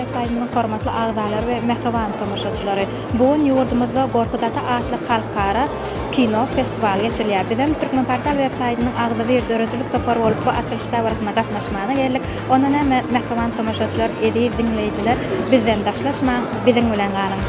web saýtymyzyň hormatly agzalary we mähriban tomaşaçylary! Bu gün ýurdumyzda Gorkut ata atly halkara kino festiwaly geçirilýär. Bizem Türkmenportal web saýtynyň agzybir döredijilik topary bolup bu açylyş dabarasyna gatnaşmaga geldik. Onda näme, mähriban tomaşaçylar, eziz diňleýjiler, bizden daşlaşmaň, biziň bilen galyň!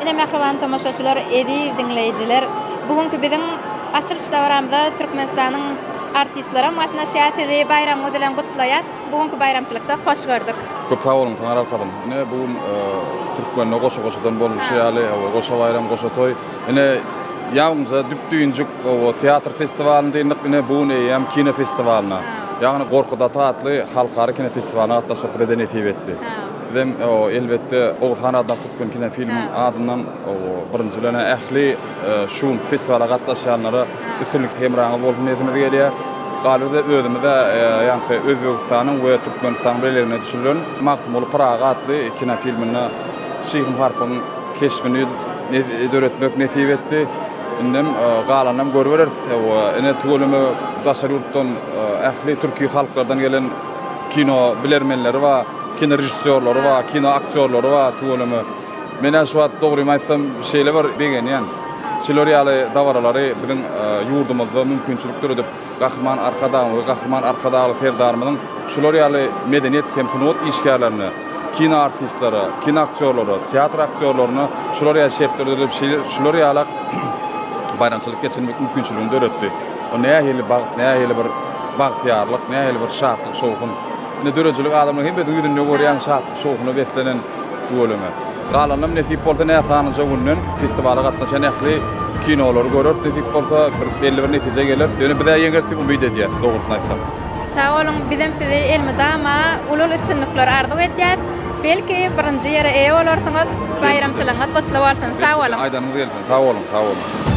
Ine mähriban tomaşaçylar, eziz diňleýjiler, bu günki biziň açylyş dabaramyza Türkmenistanyň artistlerem gatnaşýar. Sizi baýramyňyz bilen gutlaýas. Bu günki baýramçylykda hoş gördük. Köp sag boluň Taňry alkasyn. Ine bu gün türkmende goşa-goşadan boluşy ýaly, hawa, goşa baýram, goşa toý. Ine ýaňyja düp-düýnjük hawa, teatr festiwalyny dyndyk, ine bu gün eýýäm kino festiwalyna, ýagny Gorkut ata atly halkara kino festiwalyna gatnaşmak bize-de nesip etdi. Bizem elbetde Oguz han adyndaky türkmen kinofilmiň adyndan birinji bilen ähli şu günki festiwala gatnaşýanlara üstünlik hemraňyz bolsun diýesimiz gelýär. Galyberse özümiz-de ýaňky Özbegistanyň we Türkmenistanyň birligine düşürilen Magtymguly Pyragy atly kinofilminde Şyhym Harpyň keşbini döretmek nesip etdi. Indem galanynam görübereris. Ine tüweleme daşary ýurtdan ähli türki halklardan gelen kino bilermenleri bar. Kino režissýorlary bar, kino aktýorlary bar tüweleme. Men-ä şu wagt dogrymy aýtsam şeýle bir begenýän. Şular ýaly dabaralary biziň ýurdumyzda mümkinçilik döredip, Gahryman Arkadagymyz we Gahryman Arkadagly Serdarymyzyň şular ýaly medeniýet hem sungat işgärlerine, kino artistlere, kino aktýorlara, teatr aktýorlaryna şular ýaly şertler döredip, şular ýalak baýramçylyk geçirmek mümkinçiligini döretdi. O nähili bagt, nähili bir bagtyýarlyk, nähili bir şatlyk, şowhun. Ine döredijilik adamlaryň hemmesiniň ýüzünde görýäň şatlyk-şowhuna beslenen tüweleme. Galanynam nesip bolsa näsanyja günden festiwala gatnaşan ähli kinolary göreris nesip bolsa bir belli bir netijä geleris. Ýöne bizä ýeňeris diýip umyt edýäs dogrusyny aýtsak. Sag boluň bizem sizi elmydama uly üstünlikler arzuw edýäs. Belki birinji ýere eýe bolarsyňyz. Baýramçylygyňyz gutly bolsun. Sag boluň. Aýdanyňyz gelsin. Sag boluň, sag boluň.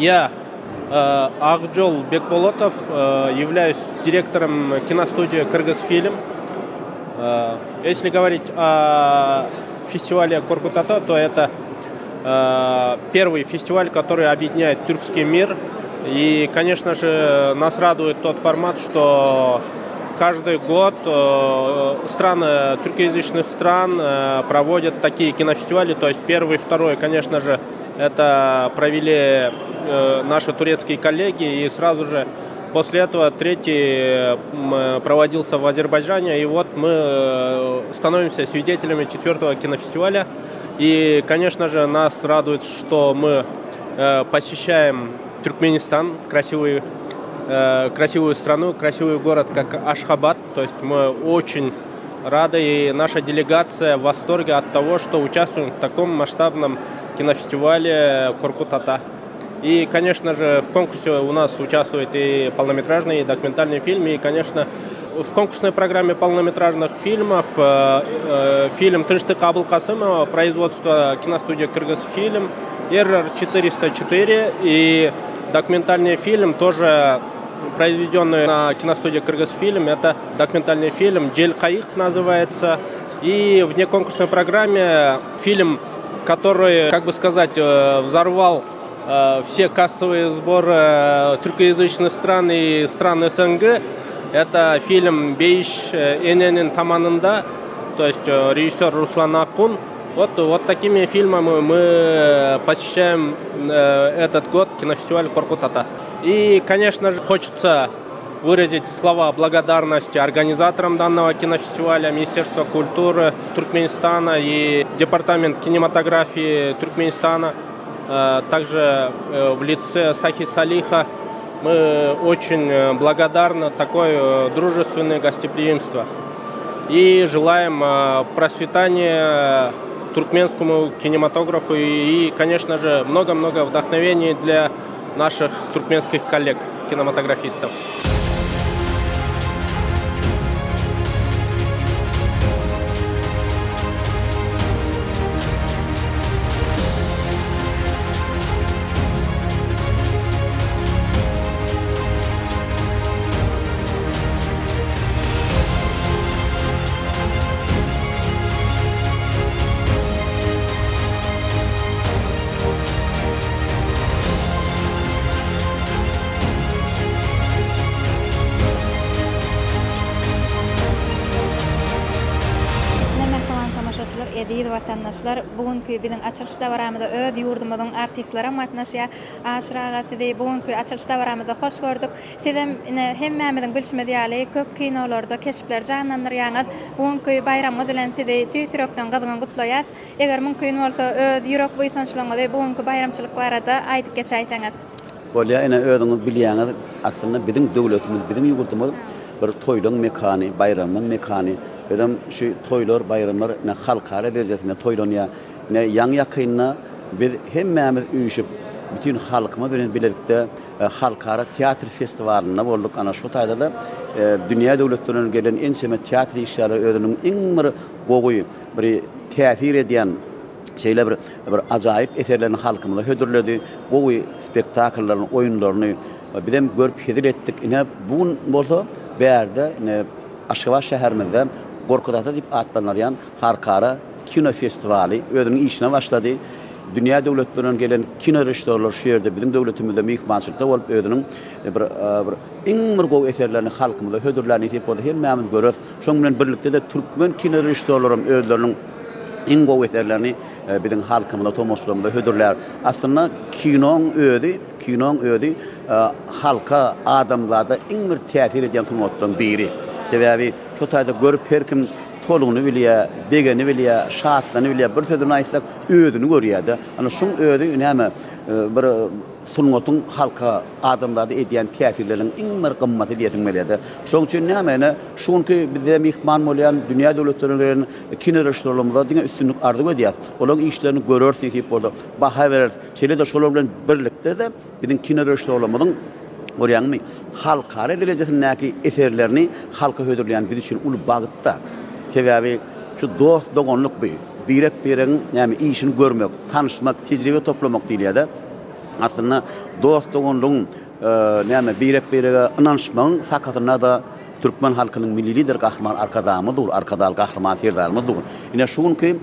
Я, Акжол Бекболотов, являюсь директором киностудии «Кыргызфильм». Если говорить о фестивале Коркут-Ата, то это первый фестиваль, который объединяет тюркский мир. И, конечно же, нас радует тот формат, что каждый год страны тюркоязычных стран проводят такие кинофестивали. То есть первый, второй, конечно же, это провели наши турецкие коллеги, и сразу же после этого третий проводился в Азербайджане. И вот мы становимся свидетелями четвертого кинофестиваля. И, конечно же, нас радует, что мы посещаем Туркменистан, красивый, красивую страну, красивый город, как Ашхабад. То есть мы очень рады, и наша делегация в восторге от того, что участвуем в таком масштабном кинофестивале Коркут-Ата. И, конечно же, в конкурсе у нас участвуют и полнометражные, и документальные фильмы, и, конечно, в конкурсной программе полнометражных фильмов фильм «Тынчтык Абылкасымова», производство киностудии «Кыргызфильм», «Эррор-404» и документальный фильм, тоже произведенный на киностудии «Кыргызфильм». Это документальный фильм «Жел кайык» называется. И в неконкурсной программе фильм, который, как бы сказать, взорвал все кассовые сборы тюркоязычных стран и стран СНГ. Это фильм «Бейиш эненин таманында», то есть режиссер Руслан Акун. Вот, вот такими фильмами мы посещаем этот год кинофестиваль Коркут-Ата. И, конечно же, хочется выразить слова благодарности организаторам данного кинофестиваля, Министерства культуры Туркменистана и Департамент кинематографии Туркменистана. Также в лице Сахи Салиха мы очень благодарны такое дружественное гостеприимство. И желаем процветания туркменскому кинематографу и, конечно же, много-много вдохновений для наших туркменских коллег-кинематографистов. Eziz watandaşlar, bu günki biziň açylyş dabaramyza öz ýurdumyzyň artistlerem gatnaşýar. Aşyr aga sizi bu günki açylyş dabaramyzda hoş gördük. Sizem ine hemmämiziň bilşimiz ýaly köp kinolarda keşpleri janlandyrýaňyz. Bu günki baýramyňyz bilen sizi tüýs ýürekden gyzgyn gutlaýas. Eger mümkin bolsa öz ýürek buýsançlygyňyzy bu günki baýramçylyk barada aýdyp geçäýseňiz. Bolýa ine özüňiz bilýäňiz aslynda biziň döwletimiz biziň ýurdumyz bir toýlaň mekany baýramlaň mekany bizem şu toýlar baýramlar ine halkara derejesinde toýlanýar ine ýaňy ýakynda biz hemmämiz üýşüp bütin halkymyz bilen bilelikde halkara teatr festiwalynda bolduk ana şu taýda-da dünýä döwletlerinden gelen ençeme teatr işgärleri özüniň iň bir gowy bir täsir edýän şeýle bir bir ajaýyp eserlerini halkymyza hödürledi. Gowy spektakllaryny, oýunlaryny bizem görüp hezil etdik. Ine, bu gün bolsa bärde, ine, Aşgabat şäherimizde Gorkut ata diýip atlandyrylýan halkara kino festiwaly özüniň işine başlady. Dünýä döwletlerinden gelen kino režissýorlar şu ýerde biziň döwletimizde myhmançylykda bolup özüniň bir bir iň bir gowy eserlerini halkymyza hödürlär nesip bolsa hemmämiz göreris. Şonuň bilen birlikde-de türkmen kino režissýorlaram özleriniň iň gowy eserlerini biziň halkymyza, tomaşaçylarymyza hödürlär. Aslynda kinoň özi, kinoň özi halka, adamzada iň bir täsir edýän sungatlaryň biri. Sebäbi şo taýda görüp her kim toluny bilýär, begeni bilýär, şatlany bilýär. Bir söz bilen aýtsak, özüni görýär-de. Ana şuň özi näme, bir sungatyň halka, adamzada edýän täsirleriniň iň bir gymmaty diýesiň gelýär-de. Şonuň üçin näme, ine, şu günki bize myhman bolýan dünýä döwletlerinden gelen kinorežissýorlarymyza diňe üstünlik arzuw edýäris. Olaryň işlerini göreris nesip bolsa, baha bereris. Şeýle-de şolar bilen birlikde-de biziň kinorežissýorlarymyzyň, görýäňmi, halkara derejesindäki eserlerini halka hödürleýän biz üçin uly bagt-da. Sebäbi şu dost-doganlyk bu. Birek-biregiň näme işini görmek, tanyşmak, tejribe toplamak diýilýär-de. Aslynda dost-doganlygyň, näme, birek-birege ynanyşmagyň sakasynda-da türkmen halkynyň Milli Lideri Gahryman Arkadagymyz dur, Arkadagly Gahryman Serdarymyz dur. Ine, şu günki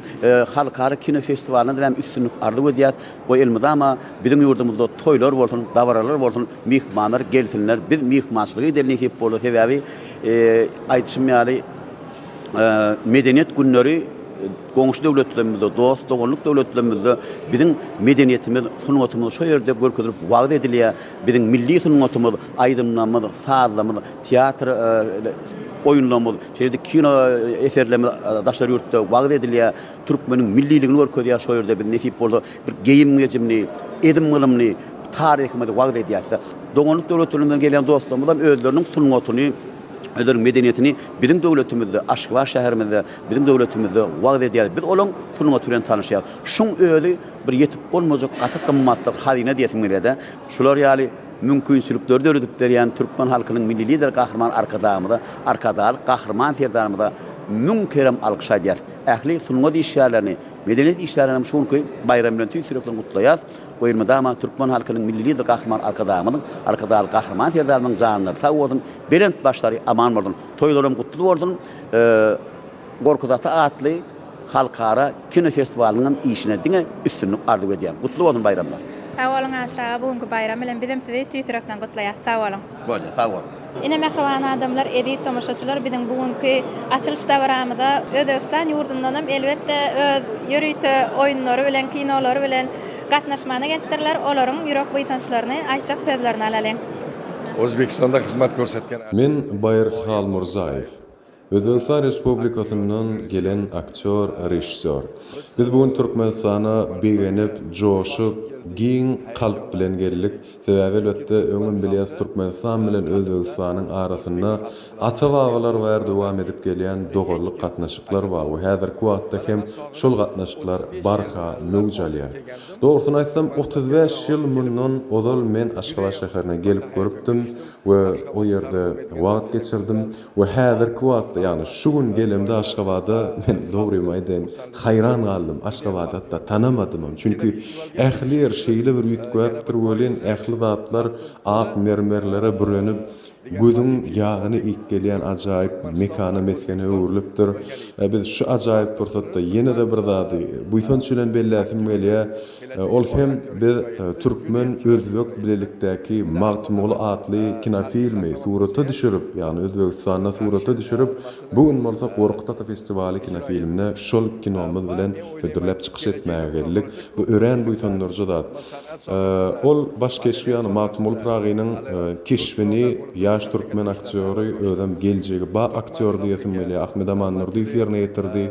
halkara kino festiwalynda hem üstünlik arzuw edýäris. Goý, elmydama biziň ýurdumyzda toýlar bolsun, dabaralar bolsun, myhmanlar gelsinler, biz myhmançylyk edeli nesip bolsa. Sebäbi, aýdyşym ýaly, Medeniýet günleri goňşy döwletlerimizde, dost-doganlyk döwletlerimizde biziň medeniýetimiz, sungatymyz şo ýerde görkezilip wagyz edilýär. Biziň milli sungatymyz, aýdymlarymyz, sazlarymyz, teatr oýunlarymyz, şeýle-de kino eserlerimiz daşary ýurtda wagyz edilýär. Türkmeniň milliligini görkezýär şo ýerde biz nesip bolsa bir geýim-gejimini, edim-gylymyny, taryhymyzy wagyz edýäs. Doganlyk döwletlerimizden gelýän dostlarymyz hem özleriniň sungatyny, özleriniň medeniýetini biziň döwletimizde, Aşgabat şäherimizde, biziň döwletimizde wagyz edýärler. Biz olaň sungaty bilen tanyşýarys. Şuň özi bir ýetip bolmajak gaty gymmatly hazyna diýesim gelýär-de. Şular ýaly mümkinçilikleri döredip berýän türkmen halkynyň Milli Lideri Gahryman Arkadagymyza, Arkadagly Gahryman Serdarymyza müň kerem alkyş aýdýarys. Ähli sungat işgärlerini, medeniýet işgärlerini hem şu günki baýram bilen tüýs ýürekden gutlaýarys. Goý elmydama türkmen halkynyň Milli Lideri Gahryman Arkadagymyzyň, Arkadagly Gahryman Serdarymyzyň janlary sag bolsun, belent başlary aman bolsun! Toýlaram gutly bolsun! Gorkut ata atly halkara kino festiwalynyň hem işine diňe üstünlik arzuw edýän. Gutly bolsun baýramlar! Sag boluň Aşyr aga bu günki baýram bilen bizem sizi tüýs ýürekden gutlaýas sag boluň. Bolýa sag boluň. Ine mähriban adamlar eziz tomaşaçylar biziň bu günki açylyş dabaramyza Özbegistan ýurdundanam elbetde öz ýörite oýunlary bilen kinolary bilen gatnaşmana gelipdirler olaryň ýürek buýsançlaryny aýtjak sözlerini alalyň. Özbegistanda hyzmat görsetgen Men Baýyr Halmurzaýew. Özbegistan Respublikasyndan gelen aktýor, režissýor. Biz bu gün Türkmenistana begenip, joşup, giň kalp bilen geldik. Sebäbi elbetde öňem bilýäs Türkmenistan bilen Özbegistanyň arasynda ata-babalar bäri dowam edip gelýän doganlyk gatnaşyklar bar we häzirki wagtda hem şol gatnaşyklar barha möwç alýar. Dogrusyny aýtsam, 35 ýyl mundan ozal men Aşgabat şäherine gelip görüpdim we o ýerde wagt geçirdim we häzirki wagtda, ýagny şu gün gelemde Aşgabada men dogrymy aýdaýyn, haýran galdym, Aşgabady hatda tanamadymam. Çünki ähli ýer şeýle bir üýtgäpdir welin, ähli zatlar ak mermerlere bürenip. Gözüň ýagyny iýip gelýän ajaýyp mekana mesgene öwrülipdir. Biz şu ajaýyp pursatda ýene-de bir zady buýsanç bilen belläsim gelýär. Ol hem biz türkmen-özbek bilelikdäki Magtymguly atly kinofilmi surata düşürip, ýagny Özbegistanda surata düşürip, bu gün bolsa Gorkut ata festiwaly kinofilmine şol kinomyz bilen hödürläp çykyş etmäge geldik. Bu örän buýsandyryjy zat. Ol baş keşbi, ýagny Magtymguly Pyragynyň keşbini ýaş türkmen aktýory, özem geljegi ba aktýor diýesim gelýär, Ahmet Amandurdyýew ýerine ýetirdi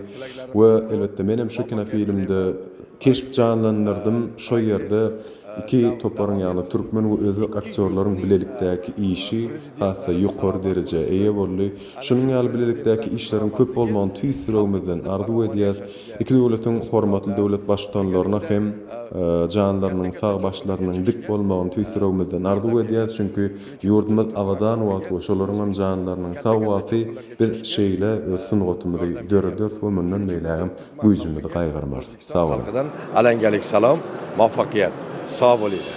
we elbetde menem şu kinofilmde keşp janlandyrdym. Şo ýerde iki toparyň, ýagny türkmen we özbek aktýorlaryň bilelikdäki işi has-da ýokary derejä eýe boldy. Şunuň ýaly bilelikdäki işleriň köp bolmagyny tüýs ýüregimizden arzuw edýäs. Iki döwletiň hormatly döwlet Baştutanlaryna hem janlarynyň sag, başlarynyň dik bolmagyny tüýs ýüregimizden arzuw edýäs. Çünki ýurdumyz abadan wagty we şolaryň hem janlarynyň sag wagty biz şeýle öz sungatymyzy dörederis we mundan beýlägem güýjümizi gaýgyrmarys. Sag boluň. Halkydan alengalik salam, muvaffakiyat. Sag bolýlar.